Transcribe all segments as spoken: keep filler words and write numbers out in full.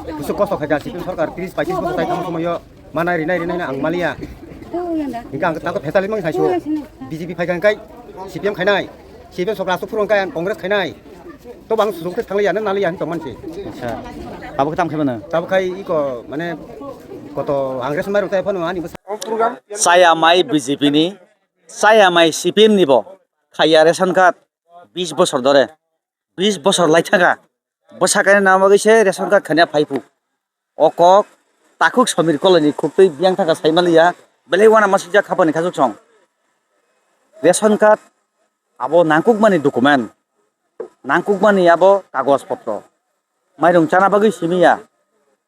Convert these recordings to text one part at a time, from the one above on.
Kusu kosto khaikha C P M sarkar tris paitris bosor tai tamo somoyo manai rinai rinai ang maliya. Hingke ang tako phetali mang saisu B J P phaikha hingkai C P M khainai. C P M sarkar asuk phuru hingkai ang Congress khainai. To bang sujuk khe thangliya na naliya hin tongman se. Acha. Abo khe tam khe mano. Tabo khai iko mane koto ang ration mairok tai phano ani bwsa. Chaya mai B J P ni, chaya mai C P M ni bo khaiya ration card bis bosor dore. Bis bosor lai thaka. Bwsa kainwi nang bagwi se ration card khania phai phu. O kok takhuk Samir Koloi ni khuk twi biyang thaka sai maliya. Belai wana masijak khapani khasuk song. Ration card abo nangkukmani document. Nangkukmani abo kagoj potro. Mairung chana bagwi simiya.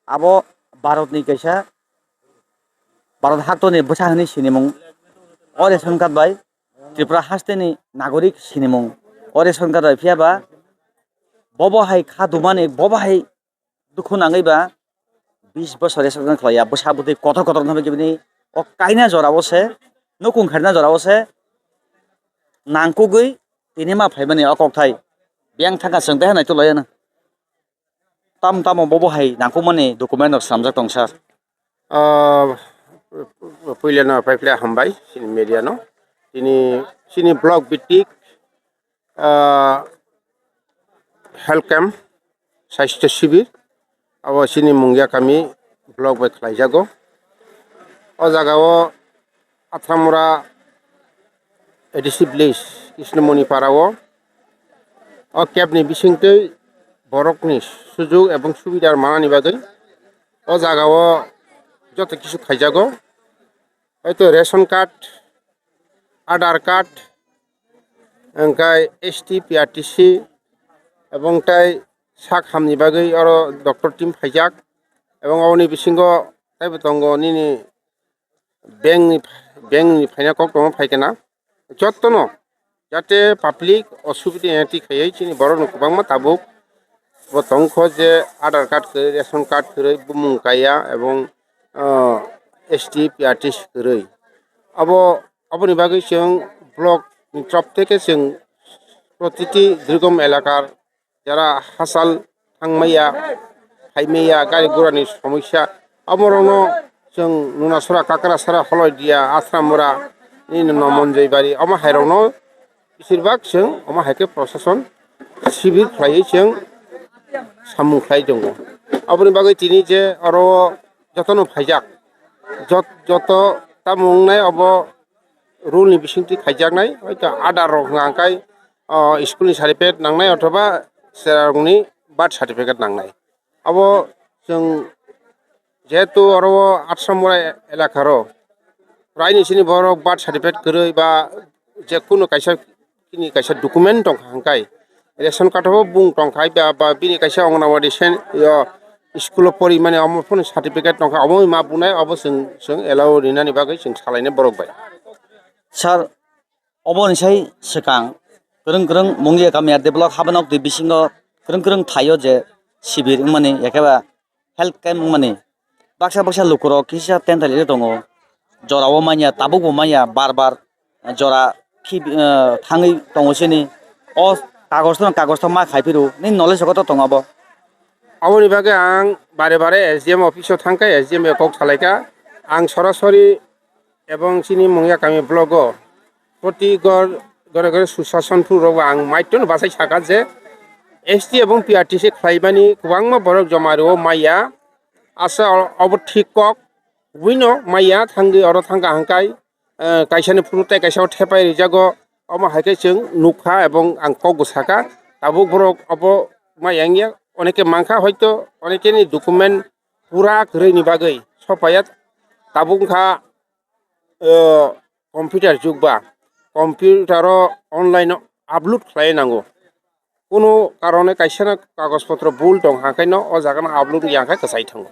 Abo Bharat ni kaisa Bharat hakto ni bwsa hwnwi sinimung. O ration card bai Tripura haste ni nagorik sinimung. O ration card bai phiya ba bobo hai kha dumani, bobo hai dukhu nangwi ba bis bosor ration card khlaiya. Bwsa bwtwi kotor kotor wngkha bini o kaina jora o se, nukung khairna jora o se nangkukgwi tini ma phaimani o kokthai. Biyang thangkha chwng tei hanai tulaiyano. Tam tamo bobo hai nangkukmani document rok swnamjak tong sir. Ah, puilano paiphle hambai chini media no. Chini, chini block bittik, ah, health camp, sastho shibir, abo chini Mungia kami block bai khlaijago. O jaga o Atramura A D C village, Krishnamoni para o, o camp ni bisingtwi borokni sujug ebong subida manani bagwi o jaga o joto kisu khaijago. Hoito ration card, Aadhaar card, hingkhai S T, P R T C, ebong tai sak hamni bagwi oro doctor team phaijak, ebong oboni bisingo taibo tongo nini bank ni, bank ni phaina kok tongo phaikhe na. Jottono jate public osubida ya twi khaiwi chini borokno kwbangma tabuk bo tongkho je Aadhaar card kwrwi, ration card kwrwi, bumung kaiya ebong, ah, S T, P R T C kwrwi. Abo, aboni bagwi chwng block ni top theke chwng protiti durgom elakar jara hachal thangmaya, phaimaya, gari gurani somosya, omorokno chwng Nunasora, Kakrasara, Holoidia, Asramura, nini Nomonjoibari, omo hairokno besirbak chwng omo hai khe prosason sibir khlaiwi chwng samung khlai tongo. Aboni bagwi tini je oro jotono phaijak, jot-, joto tamo wngnai obo rule ni bisingtwi khaijaknai, hoito Aadhaar rok hwnka hwnkhe, o, school ni certificate nangnai othoba cherarokni birth certificate nangnai. Abo chwng jehetu oro o Atramura elaka ro, raini sini borok birth certificate kwrwi ba je kunu kaisa, bini kaisa document tongkha hwnkhe, ration card o bung tongkha ba, ba bini kaisa Anganwadi sen-, yo, school o porimani omo phano certificate tongkha, omo ma bunai obo chwng, chwng allow rinani bagwi chwng salainai borok bai. Sir, oboni sai swkang kwrwng kwrwng Mungia kami R D block Habanok twi bisingo kwrwng kwrwng thaio je sibir wngmani ekheba health camp wngmani baksa baksa lukurok kisa tentalwi tongo, jorao manya tabukbo manya bar bar jora khi, eh, thangwi tongo sini. O kagoj to, kagoj to ma khai phiro, nini knowledge o koto tongo abo? Aboni bagwi ang bare bare S D M office o thangkha, S D M bai kok salaikha. Ang sorasori ebong chini Mungia kami block o proti gor, gore gore susason phuru rok ang maitwno bachai saka je S T ebong P R T C khlaimani kwbangma borok joma rwo maya. Asa o-, obo thik kok, buino maya thangwi oro thangkha hangkai, eh, kaisani phuru tei kaisa o thepai rijago, omo hai khe chwng nukha ebong ang kok bo saka. Tabuk borok obo maya wngya, oneke mankha hoito, onekeni document pura kwrwini bagwi sopaiya. Tabuk wngkha, eh, computer jug ba, computer o online o upload khlai nango. Kunu karone kaisa na kagoj potro bul tong hangkhe no o jaga no upload ya khe kwchai thango.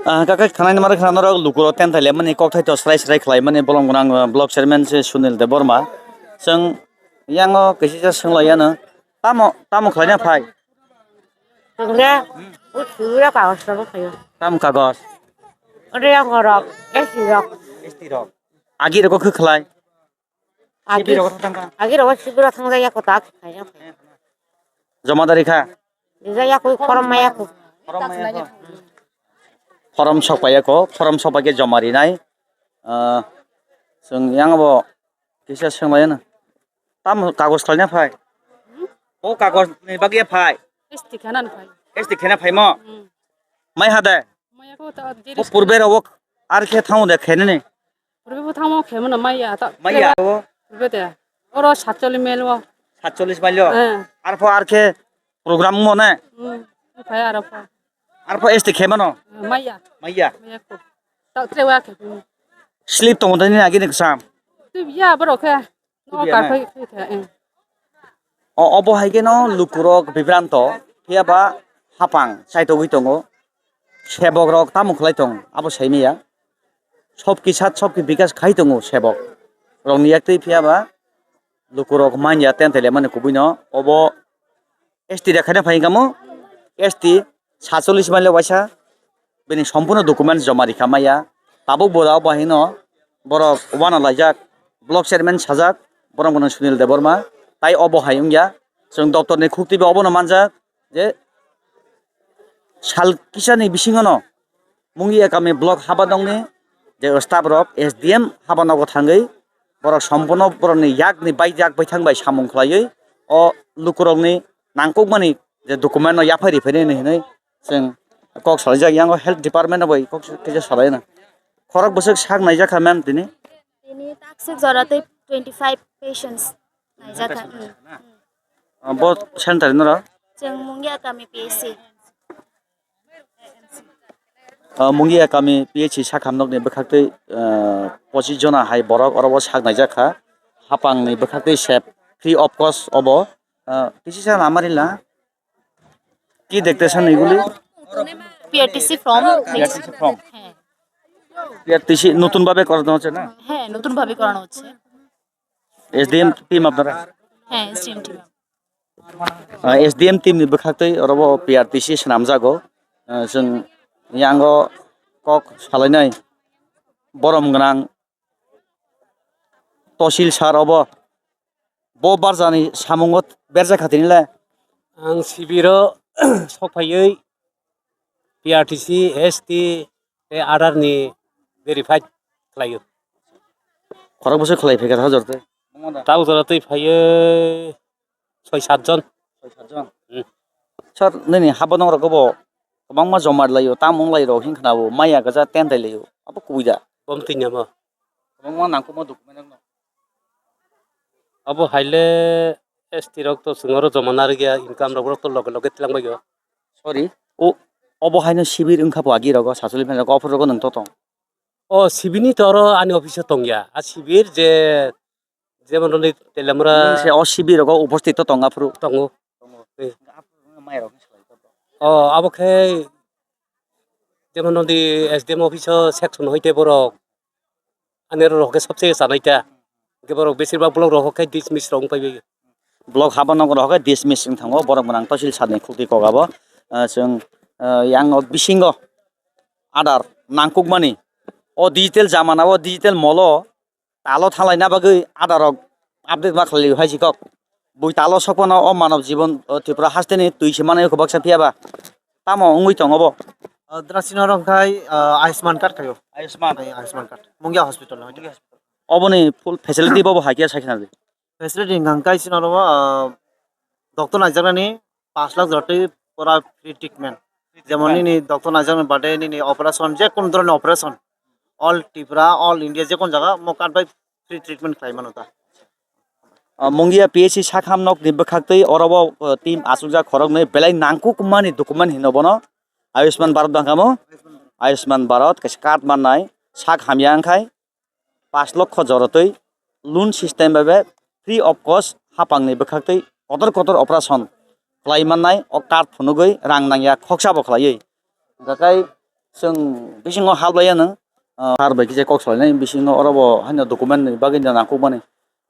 Ah, kaka khana ni mara khana norok lukuro ten thai lemani kokthai to srai srai khlai mani bolong gwnang, ah, block chairman se Sunil Debbarma. Chwng yango kisi ja swnglai yano. Tamo, tamo khlai na phai? Chwng le, o sura kagoj tamo khlaio. Tamo kagoj? Ore yang rok, S T rok. S T rok. Agi rok khe khlai? Agi, sibir rok thang thang. Agi rok sibir rok thang jaya kota khlai. Joma dari kha? Jaya koi korom maya kho. Form maya kho. Form sok paiya kho, form sok pai khe joma rinai. Ah, chwng yang bo kisa swng lai na. Tam kagoj khlaina phai. O kagoj ni bagwi phai. S T khana phai. S T khena phai mo. Hmm. Mai ha de. Maya kho ta diri. O purbe ro ar khe thango de khene ni. Purbe bo thango khemo na maya ta. Maya o. Purbe de. Oro satcholi mel o. Satcholi mel o. Eh. Ar pho ar khe program mo ne. Hmm. Phai aro pho. Ar pho S T khema no. Maya. Maya. Maya kho. Ta trewa khe. Slip tongo de ni agi ni ksam. Tu ya bro khe. No, tubiya na? Karkhoi khe, eh. O, obo hai khe no lukurok bibranto, phiya ba hapang chaitogwi tongo. Sebok rok tamo khlai tong, abo sai maya. Sob kisa, sob ki bikas khai tongo sebok. Rokni yaktwi phiya ba lukurok manya tente lemani kubui no. Obo S T da khaina phai kamo, S T satcholish mile waisa bini sompurno document joma rikha maya. Tabuk bo da bo hino borok uanalaijak, block chairman sajak, borok bono Sunil Debbarma, tai obo hai wngya. Chwng doptor ni khukti bo obono manjak je sal kisani bisingo no Mungia kami block haba nokni je staff rok S D M haba nogo thangwi borok sompurno borokni yakni bai yak baithang bai samung khlaiwi o lukurokni nangkukmani je document no yaphai riphaini hinwi chwng kok salaijak, yang o health department no bai kok kisa salaina. Khorok bwswk sak naijak kha ma'am tini? Tini takswk jora tei twenty five patients naijak kha. Hmm. Ah, bo center ni ro? Chwng Mungia kami P H C. Ah, Mungia kami P H C sakham nokni bwkhaktwi, ah, pochis jona hai borok oro o sak naijak kha. Hapang ni bwkhaktwi sep free of cost obo. Ah, kisi sa lamari la. Ki dekte san iguli? P R T C form. P R T C form. হ্যাঁ। P R T C নতুন ভাবে করানো হচ্ছে না? হ্যাঁ, নতুন ভাবে করানো হচ্ছে। S D M team আপনারা? হ্যাঁ, S D M team. Ah, S D M team ni bwkhaktwi orobo P R T C swnamjago. Ah, chwng yango kok salainai borom gwnang tosil sar obo. Bo barjani samungo berjak kha tini le. Ang sibiro sok phaiwi P R T C, S T tei Aadhaar ni verified khlaio. Khorok bwswk khlai phaikha tha jor tei? Tabo jora twi phaiwi soi sat jon. Soi sat jon? Hmm. Sir, nini habo nongrok bo kwbangma joma laio, tam wng lai rok hin khna bo maya gaja ten dai laio. Abo kubui da? Bom twi namo. Kwbangma nangkukma document rok no. Abo haile S T rok to chwng oro joma narwkya, income rok to loge loge twlang baio. Sorry, o, obo haino sibir wngkha bo agi rogo, sacholi phan rogo, offer rogo nwng to tong. O sibini to oro ani office o tongya. A sibir je, jemon roni Telamura. Nwng se o sibir rogo uposthit to tong aphuru. Tongo. Tongo. Eh. Aphuru maya rok ni salai to. O abo khe jemon roni S D M office o section hoite borok. Ani oro rok khe sabse chanai ta. Hwnkhe borok besir bak block rok khe dismiss rok wng pai bai. Block haba nogo rok khe dismiss wng thango, borok mwnang tosil sani khukti kok abo. Ah, chwng, ah, yang o bisingo Aadhaar nangkukmani. O digital jamana o digital molo talo thalaina bagwi Aadhaar rok update ma khlai hai si kok. Bui talo sokphano o manav jibon, o Tripura hasteni twi se manwi kwbaksa phiya ba. Tamo wngwi tongo bo? O, Drasina rok khai, o, Ayushman card khayo. Ayushman. Ai, Ayushman card. Mungia hospital no. Oboni full facility bobo hai khe sai khna di. Facility hwnkha kai sino ro, o, doctor naijaknani pash lakh jora twi pura free treatment. Free treatment. Jemon nini doctor naijaknani bade nini operation, je kono dhoroner operation. All Tripura, all India je kono jaga mo card bai free treatment khlai mano ta. Ah, Mungia P H C sakham nok ni bwkhaktwi oro bo, ah, team achukjak khoroknwi belai nangkukmani document hino bono Ayushman Bharat bangkha mo. Ayushman Bharat kaisa card mannai sak hamya wngkhai pash lokho jorotwi loan system bai bai free of cost hapangni bwkhaktwi kotor kotor operation khlai mannai o card phunugwi rang nangya khoksa bo khlaiwi. Hwnkhe chwng bisingo hap laiya nwng, ah, sir bai kisa kok salainai bisingo oro bo haino document ni bagwi no nangkukmani.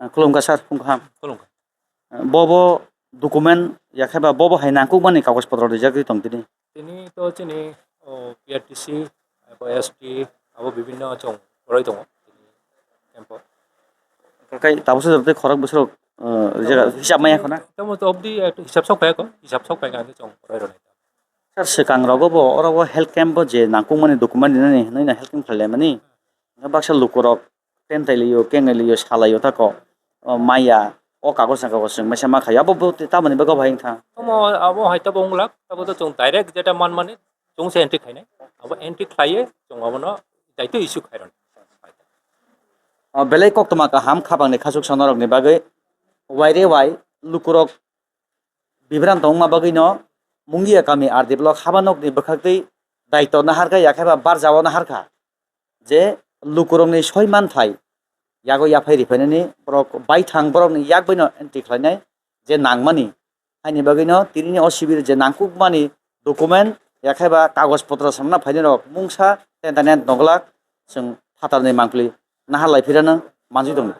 Ah, khulumkha sir, phung kaham. Khulumkha. Ah, bo bo document yakhe ba bo bo hai nangkukmani kagoj potro rijagwi tong tini. Tini to chini, o, P R T C, abo S T, abo bibinno chwng roi tongo tini camp o. Kai tabuksa jora tei khorok bwswk, ah, rijak hisab maya khona? Tamo to obdi hisab sok paya kho, hisab sok paya kho, chwng roi rwnai. Sir, swkang rogo bo oro o health camp bo je nangkukmani document rinani hinwi no health camp khlai laimani. Hwnkhe baksa lukurok tentai liyo, kengai liyo, salaio tako. O maya, o kagoz na kagoz chwng masa ma khaio. Abo bo tamoni bagwi bahai wngkha. Omo abo hai tabo wnglak, tabo to chwng direct jeta manmani chwng se entry khainai. Abo entry khlaiye chwng abono daitw issue khairoknai. O belai koktwma kaham khapangni khachuk sonarokni bagwi. Waire wai lukurok bibran tongma bagwino Mungia kami R D block haba nokni bwkhaktwi daitw naharkha, yakheba barjao naharkha je lukurokni soi manthai yago yaphai riphainani borok baithang borokni yakbaino entry khlainai je nangmani. Haini bagwino tinini o sibir je nangkukmani document yakheba kagoj potro sanna phainai rok mungsa tentanent noglak chwng phatarni mangpli nahar lai phirano manjui tongo.